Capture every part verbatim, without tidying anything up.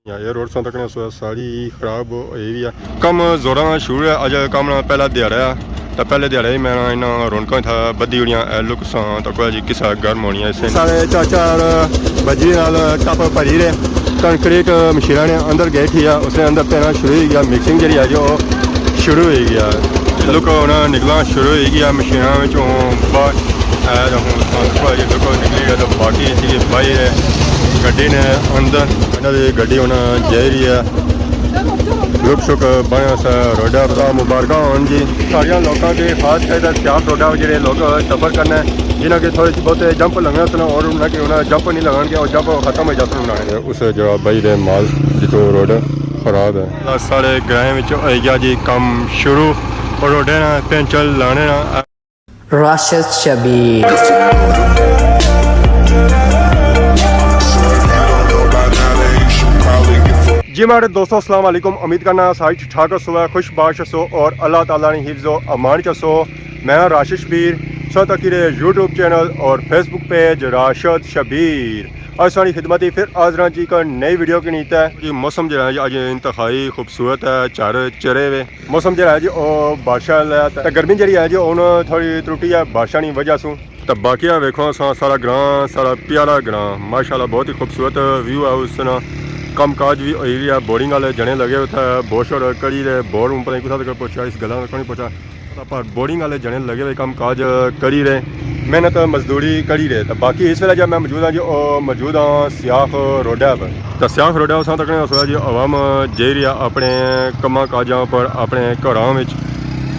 یا یہ روڈ ساں تکنے سو ساری خراب ہوئی ہوئی ہے۔ کم زوراں شروع ہے، اج کم نا پہلا دیہاڑا ہے۔ تے پہلے دیہاڑے ہی میں انہاں رونقاں اتھا بدھی اڑیاں۔ اے لک ساں تکو جی کسا گرم ہونی ہے اسے۔ سارے چار چار بجری نال ٹپ بھری رہے۔ کنکریٹ مشیناں نے اندر گئے تھی ہے، اس نے اندر پینا شروع ہوئی گیا، مکسنگ جڑی ہے جو شروع ہوئی گیا۔ لک ہن نکلنا شروع ہوئی گیا مشیناں وچوں باہر۔ اے تے ہن ساں تکو جی لک نکلی گیا تے باقی اسی باہر ہے گڈی نے اندر۔ انہاں دی گڈی ہن جائی رہی ہے۔ لک شک بنے اس روڈا پتہ مبارکاں ہون جی۔ ساریاں لوکاں کے خاص کر تے سیاہ روڈا جڑے لوگ سفر کرنے، جنہاں کے تھوڑے بہت جمپ لگنے سن اور انہاں کے انہاں جمپ نہیں لگن کے، اور جمپ ختم ہو جاسن انہاں نے۔ اس جگہ بھائی دے مال جتو روڈ خراب ہے۔ سارے گرائیں وچ ہوئی گیا جی کم شروع، اور روڈے نا پینچر لانے نا۔ راشد شبیر۔ جی ماڑے دوستو، السلام علیکم۔ امید کرنا ساری ٹھیک ٹھاک ہسو، خوش باش ہسو اور اللہ تعالیٰ نے حفظ و امان چ ہسو۔ میں ہاں راشد شبیر، سو تکی رہے یوٹیوب چینل اور فیس بک پیج راشد شبیر۔ اج ساری خدمت ہی پھر حاضر ہاں جی ایک نئی ویڈیو کے نیت ہے۔ جی موسم جڑا ہے جی اج انتہائی خوبصورت ہے، چار چرے ہوئے۔ موسم جڑا ہے جی او بارشاں آلا ہے، تے گرمی جڑی ہے جی ہن تھوڑی ترٹی ہے بارشاں نی وجہ سوں۔ تے باقی آ ویکھو اساں سارا گراں، سارا پیارا گراں، ماشاءاللہ بہت ہی خوبصورت ویو ہے اس نا۔ کم کاج وی ہوئی رہیا، بورنگ آلے جنے لگے اتھے بور شور کری رہے، بور ہن پتہ نہیں کتھا تک پہنچا، اس گلاں تک نہیں پہنچا۔ پر بورنگ آلے جنے لگے ہوئے کم کاج کری رہے، محنت مزدوری کری رہے۔ تے باقی اس ویلے جا میں موجود ہاں جی، او موجود ہاں سیاخ روڈا پر۔ تے سیاخ روڈا اساں تکنے اس ویلے جی عوام جائی رہی ہے اپنے کماں کاجاں پر، اپنے گھراں وچ۔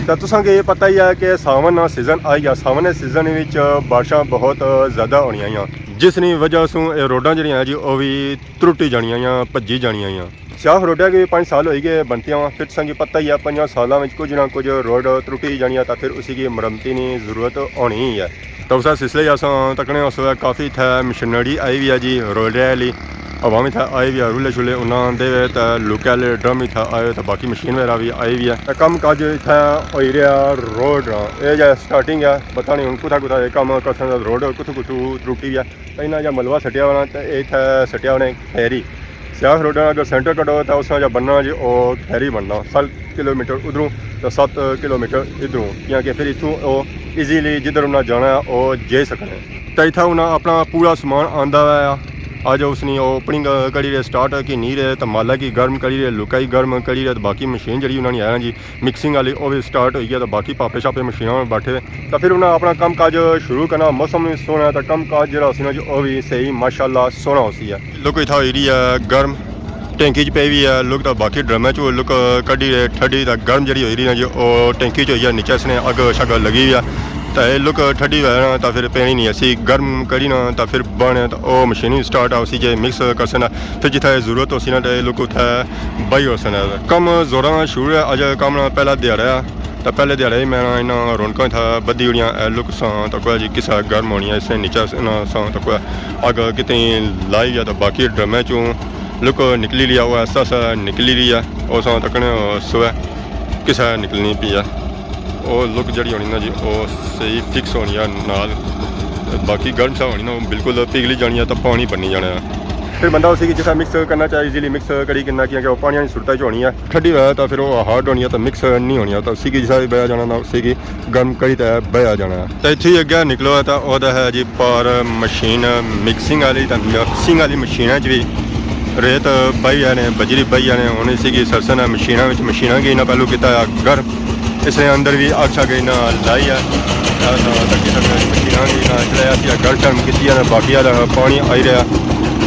تے تساں کی پتہ ہی ہے کہ ساون نا سیزن آئی گیا، ساون نے سیزن وچ بارشاں بہت زیادہ ہونیاں آئیاں، جس نی وجہ سوں اے روڈاں جڑیاں ہیں جی او وی ترٹی جانیاں آئیاں، بھجی جانیاں آئیاں۔ سیاہ روڈا کی وی پنج سال ہوئی گئے بنتیاں، پھر تساں کی پتہ ہی ہے پنجاں سالاں وچ کچھ نہ کچھ روڈ ترٹی جانی ہے، تاں پھر اسی کی مرمتی نی ضرورت ہونی ہی ہے۔ تاں اس سلسلے اساں تکنے اس ویلے کافی اتھے مشینری آئی وی ہے جی، روڈ آلی عوام اتھے آئی وی ہے، رولے شولے انہاں دے وے، تے لوکل ڈرم اتھے آئے، تے باقی مشین وغیرہ وی آئی وی ہے۔ تے کم کاج اتھے ہوئی رہیا روڈ نا، اے جے سٹارٹنگ ہے، پتہ نہیں ہن کتھا کتھا اے کم کرسن، روڈ کتھوں کتھوں ترٹی ہے۔ تے انہاں جا ملبہ سٹیا ہونا، تے اتھے سٹیا ہونا کھیری۔ سیاخ روڈا اگر سینٹر کڈو تاں اس نا جا بننا جی او کھیری بننا، ست کلومیٹر ادھروں تے ست کلومیٹر ادھروں، کیونکہ پھر اتھوں او ایزیلی جدھر انہاں جانا ہے او جائی سکنے۔ تے اتھے انہاں اپنا پورا سامان آندا ہوا ہے۔ اج اس نی اوپننگ کری رہے، سٹارٹ کی نہیں رہے، تے مالا کی گرم کری رہے، لوکا کی گرم کری رہے، تے باقی مشین جڑی انہاں نی ہے نا جی، مکسنگ آلی او وی سٹارٹ ہوئی گیا، تے باقی پاپے شاپے مشیناں پر بیٹھے ہوئے۔ تے پھر انہاں اپنا کم کاج شروع کرنا، موسم وی سوہنا ہے، تے کم کاج جڑا ہوسی نا جی او وی صحیح ماشاءاللہ سوہنا ہوسی ہے۔ لوک اتھا ہوئی رہی ہے گرم، ٹینکی چ پئی وی ہے، لوک تے باقی ڈرمے چ لوک کڈی رہے، ٹھڈی تے گرم جڑی ہوئی رہی نا جی او ٹینکی چ ہوئی ہے، نیچے اس نے اگ شگ لگی ہوئی ہے۔ تے اے لوک ٹھڈی ہوئے نا تے پھر پینی نہیں، اسی گرم کری نا تے پھر بنے تے او مشین وی سٹارٹ ہوسی جے مکس کرسن۔ پھر جتھے ضرورت ہوسی نا تے لوک اتھے بائی ہوسن۔ کم زوراں شروع ہے، اج کم نا پہلا دیہاڑا ہے۔ تے پہلے دیہاڑے ہی میں انہاں رونقاں اتھا بدھی اڑیاں۔ اے لوک ساں تکو جی کسا گرم ہونی ہے، اس نے نیچے انہاں ساں تکو اگ کتنی لائی ہے۔ تے باقی ڈرمے چوں لوک نکلی رہی ہے، او ایسا سا نکلی رہی ہے، او ساں تکنے سوے کسا نکلنی پئی ہے۔ او لک جڑی ہونی نا جی، او صحیح فکس ہونی ہے نال۔ باقی گرم سا ہونی نا، او بالکل پگھلی جانی ہے تے پانی بنی جانا ہے۔ پھر بندہ اسی کی جسا مکس کرنا چاہے، ایزیلی مکس کری کرنا، کیونکہ او پانی آلی صورت وچ ہونی ہے۔ ٹھڈی ہوئے تے پھر او ہارڈ ہونی ہے تے مکس نہیں ہونی ہے، تے اسی کی جسا بھی بہیا جانا نا، اسی کی گرم کری تے بہیا جانا ہے۔ تے اتھے ہی اگے نکلو تے او تے ہے جی پار مشین مکسنگ آلی، تے مکسنگ آلی مشین وچ بھی ریت بہی آنے، بجری بہی آنے، ہن اسی کی سرسن ہے مشیناں وچ، مشیناں کی انہاں پہلو کیتا ہے گرم۔ اس نے اندر بھی اگ شگ انہاں لائی ہے۔ تاں تکی سکدے مشیناں کی انہاں اس طرح ایسی گرم شرم کیتی ہے، باقی آلا پانی آئی رہیا۔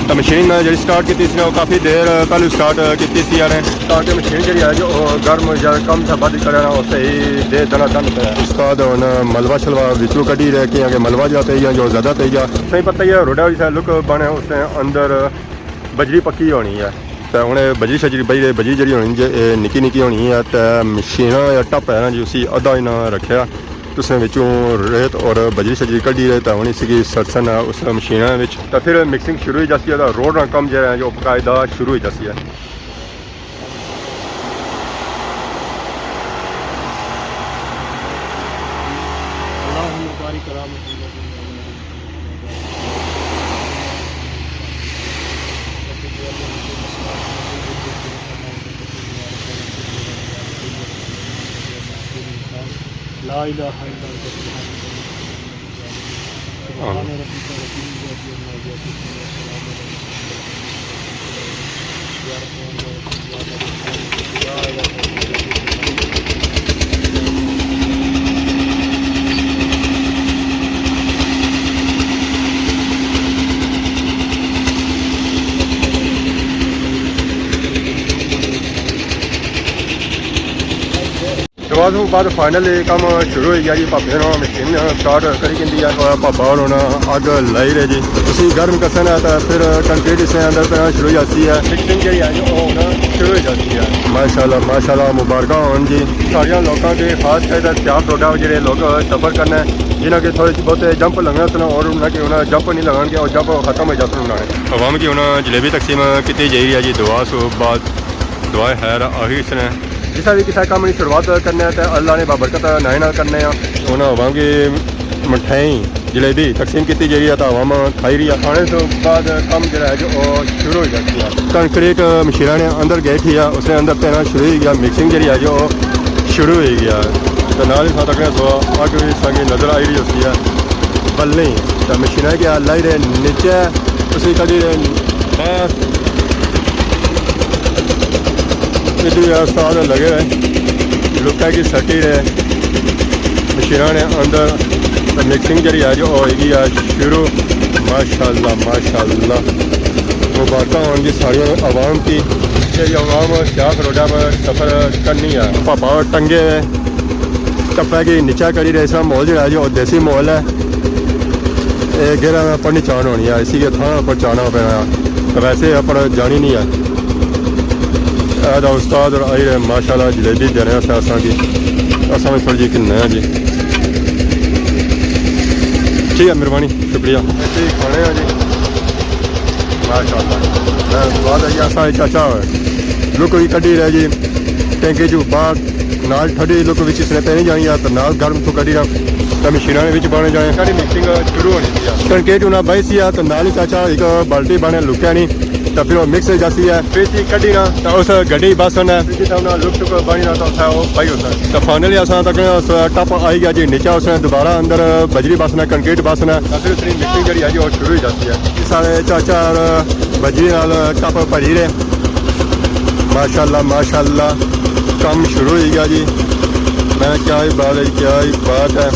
تاں مشین نے جڑی سٹارٹ کیتی سی نا، او کافی دیر پہلو سٹارٹ کیتی سی نے، تاکہ مشین جڑی ہے جو او گرم یا کم تھا بعد کرنا، او صحیح دے دنا دن پہ۔ استاد ہن ملبہ شلبہ وچوں کڈی رہے، کیونکہ ملبہ جا پئی گیا، جو زیادہ پئی گیا۔ صحیح پتہ ہی ہے، روڈا وی سا لک بنے، اس نے اندر بجری پکی ہونی ہے۔ تے ہن اے بجری شجری بئی رہے، بجری جڑی ہونی جے، اے نکی نکی ہونی ہے، تے مشیناں یا ٹپ ہے نا جی، اسی ادھا انہاں رکھیا۔ تسیں وچوں ریت اور بجری شجری کڈی رہے، تے ہن اسی کی سرسن ہے اس مشیناں وچ۔ تے پھر مکسنگ شروع ہوئی جاسی ہے، تے روڈ نا کم جیڑا ہے جو باقاعدہ شروع ہوئی جاسی ہے۔ لا الہ الا انت سبحانک انی کنت من الظالمین۔ سبحان ربک رب العزت عما یصفون وسلام علی المرسلین والحمد للہ رب العالمین۔ یا رحمان یا رحیم یا مالک یا مالک۔ دعا تو بعد فائنل کم شروع ہوئی گیا جی، پاپے نے مشین سٹارٹ کری گھندی ہے، اور پاپا اور ہونا اگ لائی رہے جی۔ اسی گرم کسن ہے تو پھر کنکریٹ اس نے اندر پینا شروع ہو جاتی ہے، مکسنگ جڑی ہے جی وہ ہونا شروع ہو جاتی ہے۔ ماشاءاللہ ماشاءاللہ، مبارکاں ہون جی ساریاں لوکاں کے، خاص کر تے سیاخ روڈا جڑے لوگ سفر کرنا ہے، جنہاں کے تھوڑے بہت جمپ لگنا سن اور انہاں کے انہاں جمپ نہیں لگان گے اور جمپ ختم ہو جاتے انہاں نے۔ عوام کی انہاں جلیبی تقسیم کیتی جائی رہی ہے جی، دعا سو بعد دعا خیر آخری اس نے۔ جسا بھی کسا کم نی شروعات کرنے تے اللہ نے بابرکت نائے نال کرنے آ۔ انہاں عوام کی مٹھائی جلیبی تقسیم کیتی جائی رہی ہے تاں عوام کھائی رہی ہے۔ کھانے تو بعد کم جڑا ہے جو او شروع ہو جاتی ہے۔ کنکریٹ مشیناں نے اندر گئے تھی ہے، اس نے اندر پینا شروع ہو گیا، مکسنگ جڑی ہے جو او شروع ہو گیا۔ تو نال ہی ساتھ اگلے سو اگ بھی سانگے نظر آئی رہی ہوتی ہے۔ بلیں تے مشیناں کے لائی رہے نیچے، اسی کڈی رہے باہر۔ ادھر استاد لگے ہوئے، لکا کی سٹی رہے مشیناں نے اندر۔ تے مکسنگ جڑی ہے جو ہوئی گئی ہے شروع۔ ماشاءاللہ ماشاءاللہ، مبارکاں ہون جی ساری عوام کی۔ یہ عوام سیاخ روڈا پر سفر کرنی ہے۔ پاپا ٹنگے ہوئے ٹپے کی نیچا کری رہے، اس طرح ماحول جڑا ہے جو دیسی ماحول ہے۔ اے گیرا میں پڑھنی چاہن ہونی ہے، اسی کے تھانا پر چاہنا پینا ہے، تو ویسے اپر جانی نہیں ہے۔ اے دا استاد اور آئی رہے ماشاءاللہ جلیبی دینے واسطے اساں کی، اساں میں تھوڑی جی کھلنے ہیں جی۔ ٹھیک ہے، مہربانی، شکریہ۔ ایسے ہی کھانے ہیں جی، ماشاءاللہ۔ اے سواد ہے جی، اساں چاچا ہوئے لوگ کوئی کڈی رہے جی، ٹینکے جو باہر نال ٹھڈی لوک وچ اس نے پینی جانی آ، تے نال گرم تو کڈی نا، تے مشیناں نے وچ بانے جانے۔ ساری مکسنگ شروع ہونی سی آ۔ کنکریٹ ہونا بائی سی آ، تے نال ہی چاچا ایک بالٹی بانے لکیا نی، تے پھر وہ مکس ہو جاسی ہے۔ پھر اسی کڈی نا، تے اس گڈی بس ہونا ہے۔ جتھا انہاں لک شک بانی نا، تے اتھا وہ بائی ہوتا ہے۔ تے فائنلی اساں تک اس ٹپ آئی گیا جی نیچے، اس نے دوبارہ اندر بجری بس نے، کنکریٹ بس نے۔ تے پھر اتنی مکسنگ جڑی ہے جی، وہ شروع ہو جاتی ہے۔ سارے چاچا اور بجری نال ٹپ بھری رہے۔ ماشاءاللہ، ماشاءاللہ، کم شروع ہوئی گیا جی۔ میں کیا ہی بات ہے، کیا ہی بات ہے۔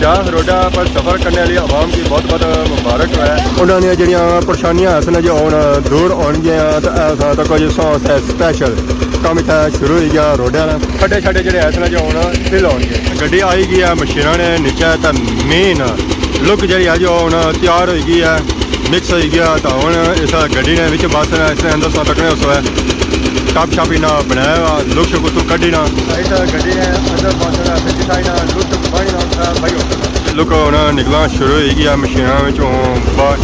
شاہ روڈا پر سفر کرنے والی عوام کی بہت بہت مبارک ہے۔ انہاں نے جڑیاں پریشانیاں ہسن جو ہن دور ہون گیاں، تے ایسا تاں کچھ سو سے سپیشل کم اتھا شروع ہوئی گیا روڈا نا۔ کھڈے شڈے جڑے ہسن جو ہن فل ہون گے۔ گڈی آئی گئی ہے مشیناں نے نیچے، تے مین لک جڑی ہے جو ہن تیار ہوئی گئی ہے۔ مکس ہوئی گیا، تو ہن اس گڈی نے وچ بس نے، اس نے اندر سو تکنے اس وے ٹپ شپ انہاں بنایا ہوا، لک شک اتوں کڈی نا۔ اس گڈی نے اندر بس نے، پھر جتھا انہاں لک شک بنی نا، اتھا بھائی ہوتا۔ لک ہن نکلنا شروع ہوئی گیا مشیناں وچوں باہر۔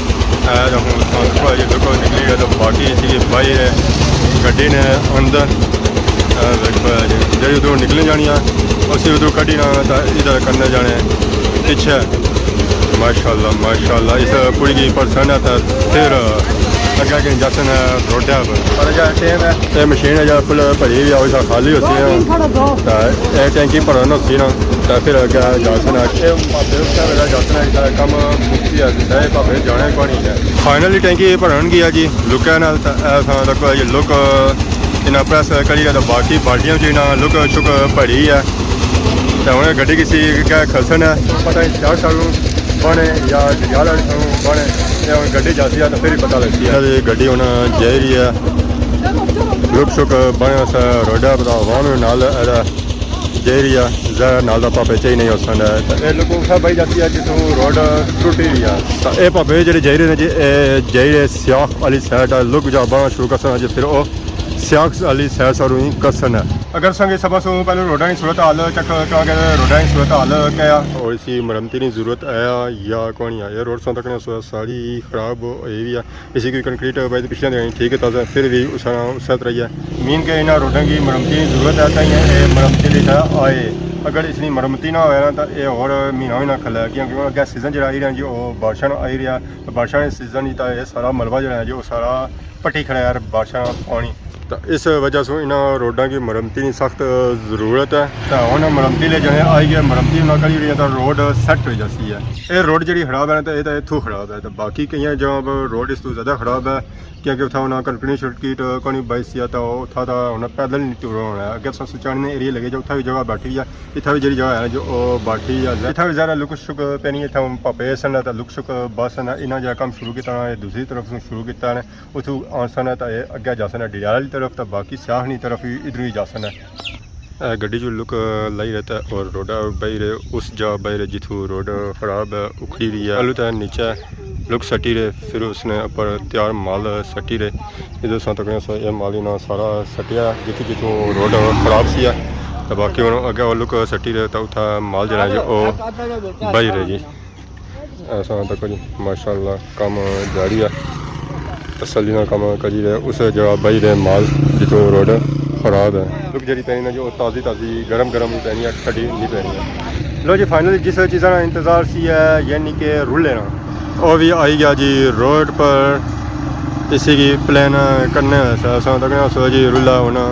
اے تے ہن تساں دیکھو جی، لک نکلی گیا، تو باقی سی باہر گڈی نے اندر۔ اے دیکھو جی، جڑی ادھروں نکلی جانی آ، اسی ادھروں کڈی نا، تو ادھر کرنے جانے پچھے۔ ماشاءاللہ، ماشاءاللہ، اس پوری کی پرسنٹ ہے، تے پھر اگے کے جاسن روڈا پر۔ پر جا ٹیم ہے۔ اے مشین ہے جا فل بھری ہوئی آ، اس خالی ہوتی ہے۔ تے اے ٹینکی بھرن ہوتی نا، تے پھر اگے جاسن۔ اے پاپے اس طرح جاسن ہے، اس طرح کم مکتی ہے، تے پاپے جانے کونی ہے۔ فائنلی ٹینکی بھرن گیا جی، لکے نال، تے اے تھاں تک یہ لک انہاں پریس کری ہے، تے باقی بالٹیاں وچ انہاں لک شک بھری ہے۔ تے ہن گڈی کسی کے کھسن ہے۔ پتہ نہیں چار سالوں بنے یا ڈڈیال والے سالوں بنے، تے ہن گڈی جاتی ہے تے پھر ہی پتہ لگسی ہے۔ انہاں دی گڈی ہن جائی رہی ہے، لک شک بنے اس روڈا پر، عوام نال ایرا جائی رہی ہے، ظاہر نال دا پاپے چاہی نہیں ہو سکدا ہے۔ تے اے لوگوں کا بھائی جاتی ہے جتھوں روڈ ٹوٹی رہی ہے۔ تے اے پاپے جڑے جائی رہے نے جی، اے جائی رہے سیاخ والی سائیڈ، لک جا بنا شروع کرسن جی، پھر او سیاخ والی سائیڈ ساروں ہی کرسن ہے۔ اگر سنگے سب سو پہلے روڈاں دی صورت حال چیک کراں گے، روڈاں دی صورت حال کیا ہے؟ اور اسی مرمتی دی ضرورت ہے یا کونی ہے؟ یہ روڈ سن تک نے ساری خراب ہوئی ہوئی ہے۔ اسی کوئی کنکریٹ بائی پچھلے دن ٹھیک کیتا سا، پھر بھی اس طرح، اس طرح ہی ہے۔ مین کہ انہاں روڈاں کی مرمتی کی ضرورت ہے، تاں یہ مرمتی لکھا آئے۔ اگر اس کی مرمتی نہ ہوئے نا، تاں یہ اور مہینہ مہینہ کھلا ہے، کیونکہ اگے سیزن جڑا آئی رہا جی، وہ بارشاں آئی رہا، تو بارشاں نے سیزن ہی تاں یہ سارا ملبہ جڑا ہے جی، وہ سارا پٹی کھڑا ہے، بارشاں پانی۔ تاں اس وجہ سوں انہاں روڈاں کی مرمتی نی سخت ضرورت ہے۔ تاں ہن مرمتی لے جانے آئی گئے، مرمتی انہاں کری رہی ہے تاں روڈ سیٹ ہوئی جاسی ہے۔ اے روڈ جیڑی خراب ہے نا، تاں اے تاں اتھوں خراب ہے، تاں باقی کئی جگہ پر روڈ اس تو زیادہ خراب ہے، کیونکہ اتھا انہاں کنکریٹ شنکریٹ کونی بائی سی ہے، تاں اتھا تاں ہن پیدل نہیں ٹرنا ہونا ہے۔ اگے اساں سچانی نے ایریے لگے جو اتھا بھی جگہ بیٹھی ہے، اتھا بھی جیڑی جگہ ہے جو او باٹھی ہے، اتھا بھی ذرا لک شک پینی، اتھا ہن پاپے سن تاں لک شک بس نے انہاں جا کم شروع کیتا ہے، دوسری طرف شروع کیتا ہے۔ اتھوں آسن ہے تاں اے اگے جاسن ہے ڈڈیال آلی طرف، تاں باقی سیاح نی طرف وی ادھروں ہی جاسن ہے۔ اے گڈی جو لک لائی رہتا ہے اور روڈا بہی رہے، اس جا بہی رہے جتھوں روڈ خراب ہے، اکھڑی رہی ہے۔ آلو تاں نیچے لک سٹی رہے، پھر اس نے اوپر تیار مال سٹی رہے۔ ادھر ساں تکنے سو اے مال انہاں سارا سٹیا، جتھوں جتھوں روڈ خراب سی ہے۔ تاں باقی ہن اگے او لک سٹی رہے تاں اتھا مال جڑا ہے او بہی رہے جی۔ ایسا تک جی ماشاءاللہ کم جاری ہے، تسلی نال کم کری رہے، اس جگہ بہی رہے مال جتھوں روڈ خراب ہے۔ لک جڑی پینی نا جو تازی تازی گرم گرم ہی پینی ہے، ٹھڈی نہیں پینی ہے۔ لو جی فائنلی جس چیزاں نا انتظار سی ہے یعنی کہ رولے نا، او بھی آئی گیا جی روڈ پر۔ اسی کی پلین کرنے سے اساں تکنے سو جی رولا ہونا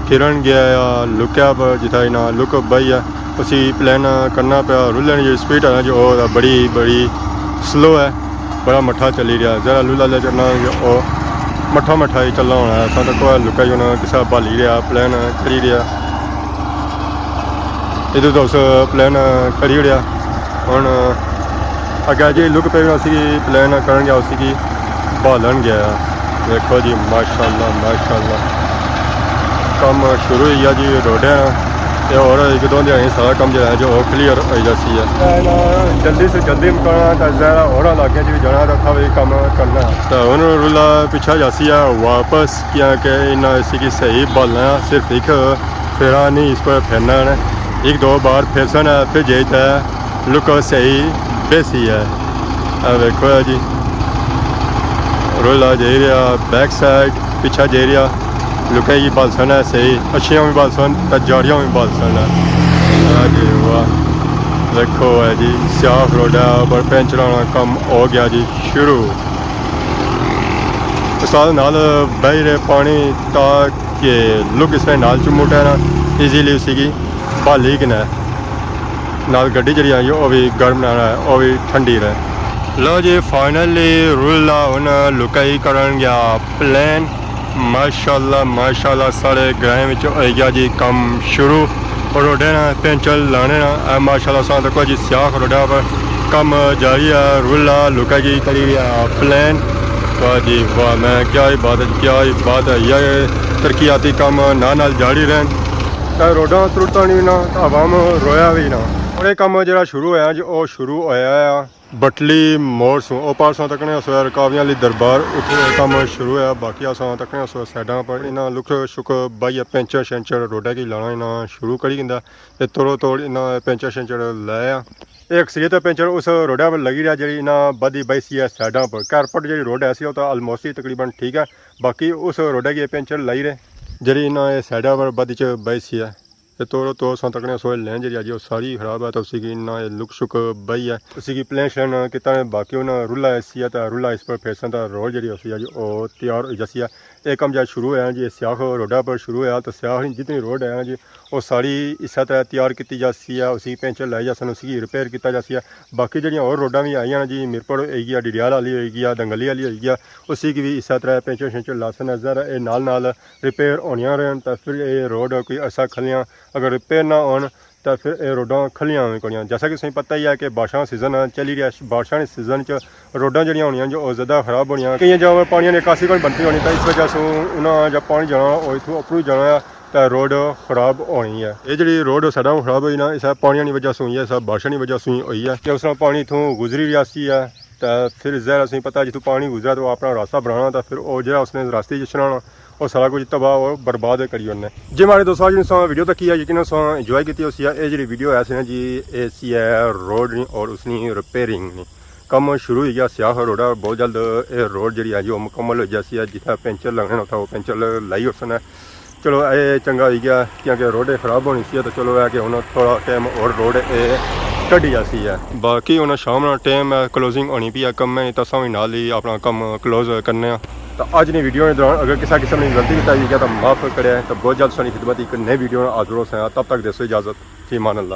پھرن گیا یا لکیا پر جتھا انہاں لک بہی ہے۔ اسی پلین کرنا پیا۔ رولے نی جیڑی سپیڈ ہے نا جو او بڑی بڑی سلو ہے، بڑا مٹھا چلی رہیا۔ ذرا رولا لے چلنا جو او مٹھا مٹھا ہی چلنا ہونا ہے۔ اساں تاں کوئی لکا ہی ہونا، کسا بھالی رہیا، پلین کری رہیا۔ ادھر تو اس پلین کری اڑیا۔ ہن اگے جی لک پئی ہونا اسی پلین کرن گیا، اسی کی بھالن گیا۔ دیکھو جی ماشاءاللہ ماشاءاللہ کم شروع ہوئی گیا جی روڈے نا۔ تے اور ایک دو دیہاڑی سارا کم جڑا ہے جو او کلیئر ہوئی جاسی ہے۔ جلدی سے جلدی مکانا تے ذرا اور علاقے چ بھی جانا تے اتھا بھی کم کرنا۔ تے ہن رولا پچھا جاسی ہے واپس، کیاں کہ انہاں اسی کی صحیح بھالنا ہے، صرف ایک پھیرا نہیں اس پر پھرنا ہے، ایک دو بار پھرسن ہے پھر جائی تے لک صحیح بیسی ہے۔ اے ویکھو ہے جی، رولا جائی رہیا بیک سائیڈ، پچھا جائی رہیا۔ لکے کی بھالسن ہے صحیح، اچھیاں بھی بھالسن تے جاڑیاں بھی بھالسن ہے۔ واہ جی واہ، دیکھو ہے جی، سیاہ روڈا پر پینچر آنا کم ہو گیا جی شروع۔ استاد نال بہی رہے پانی تاکہ لک اس نے نال چموٹے نا ایزیلی اسی کی بھالی کنے نال گڈی جڑی آئی او بھی گرم نہ رہے، او بھی ٹھنڈی رہے۔ لو جی فائنلی رولا ہن لکائی کرن گیا پلین۔ ماشاءاللہ ماشاءاللہ سارے گرائیں وچ ہوئی گیا جی کم شروع۔ اور روڈے نا پینچر لانے نا اے ماشاءاللہ ساں تکو جی سیاہ روڈا پر کم جاری ہے۔ رولا لکائی کری رہیا پلین۔ واہ جی واہ، میں کیا ہی بات ہے، کیا ہی بات ہے، یہ ترقیاتی کم نال نال جاری رہن۔ تے روڈاں ترٹاں نہیں نہ، تے عوام رویا بھی نہ۔ اور یہ کم جڑا شروع ہویا جی، او شروع ہویا ہے بٹلی موڑ سوں۔ او پار سوں تکنے اسو رکاویاں علی دربار، اتھوں یہ کم شروع ہویا۔ باقی اساں تکنے اسو سائیڈاں پر انہاں لک شک بائی پینچر شینچر روڈا کی لانا انہاں شروع کری گندا۔ یہ توڑو توڑ انہاں پینچر شینچر لایا۔ یہ اکثریت پینچر اس روڈا پر لگی رہیا جڑی انہاں بدی بائی سی ہے سائیڈاں پر۔ کارپٹ جڑی روڈ ہے سی، او تو آلموسٹ ہی تقریباً ٹھیک ہے۔ باقی اس روڈا کی پینچر لائی رہے، جڑی انہاں اے سائیڈا پر بدھ چ بائی سی ہے۔ تے توڑو تو اساں تکنے سوئے لین جڑی اجی او ساری خراب ہے، تو اسی کی انہاں اے لک شک بائی ہے۔ اسی کی پلین شلین کیتا نے، باقی انہاں رولا ایسی ہے، تے رولا اس پر پھیرسن تے روڈ جڑی اسی اجی او تیار ہوئی جاسی ہے۔ اے کم جا شروع ہویا جی، سیاہ روڈا پر شروع ہویا، تے سیاہ جتنی روڈ ہے جی، او ساری اسے طرح تیار کیتی جاسی ہے، اسی کی پینچر لائی جاسن، اسی کی ریپیئر کیتا جاسی ہے۔ باقی جڑیاں ہور روڈاں وی آئیاں نا جی، میرپور ہوئی گیا، ڈڈیال آلی ہوئی گیا، دنگلی آلی ہوئی گیا، اسی کی وی اسے طرح پینچر شینچر لاسن ہے۔ ظاہر ہے اے نال نال ریپیئر ہونیاں رہن، تاں پھر اے روڈ کوئی عرصہ کھلیاں، اگر ریپیئر نہ ہون تاں پھر اے روڈاں کھلیاں ہوئی کونیاں۔ جیسا کہ تساں پتہ ہی ہے کہ بارشاں سیزن چلی رہیا، بارشاں نے سیزن چ روڈاں جڑیاں ہونیاں جو او زیادہ خراب ہونیاں، کئی جگہ پانیاں نکاسی کول بنتی ہونی، تاں اس وجہ سوں انہاں جا پانی جانا او اتھوں اپروں جانا ہے، تے روڈ خراب ہونی ہے۔ اے جڑی روڈ سائیڈاں خراب ہوئی نا، اسے پانیاں نی وجہ سوں ہوئی ہے، اسے بارشاں نی وجہ سوں ہوئی ہے کہ اس طرح پانی اتھوں گزری رہیا سی ہے، تے پھر ظاہر اسیں پتہ جتھوں پانی گزرا تے او اپنا راستہ بنانا، تے پھر او جڑا اس نے راستے جس طرح او سارا کچھ تباہ اور برباد کری اوڑنے۔ جی ماڑے دوستو، اج نی ساں ویڈیو تکی ہے، یقیناً ساں انجوائے کیتی ہوسی ہے۔ اے جڑی ویڈیو ہے سی نا جی، اے سی ہے روڈ نی اور اس نی ریپیئرنگ نی۔ کم شروع ہوئی گیا سیاہ روڈا، بہت جلد اے روڈ جڑی ہے جی او مکمل ہوئی جاسی ہے، جتھے پینچر لگنے نا اتھا او پینچر لائی اوڑسن ہے۔ چلو اے چنگا ہوئی گیا، کیونکہ روڈ خراب ہونی سی ہے، تو چلو اے کہ ہن تھوڑا ٹائم اور روڈ اے کڈی جاسی ہے۔ باقی ہن شام نا ٹائم ہے، کلوزنگ ہونی پی ہے کم ہے، تاں اساں وی نال ہی اپنا کم کلوز کرنے آں۔ تو اج نی ویڈیو نے دوران اگر کسا قسم نی غلطی کیتا گیا تو معاف کرے، تو بہت جلد سانی خدمت ایک نئی ویڈیو نال حاضر ہو ساں۔ تب تک دیسو اجازت، فی امان اللہ۔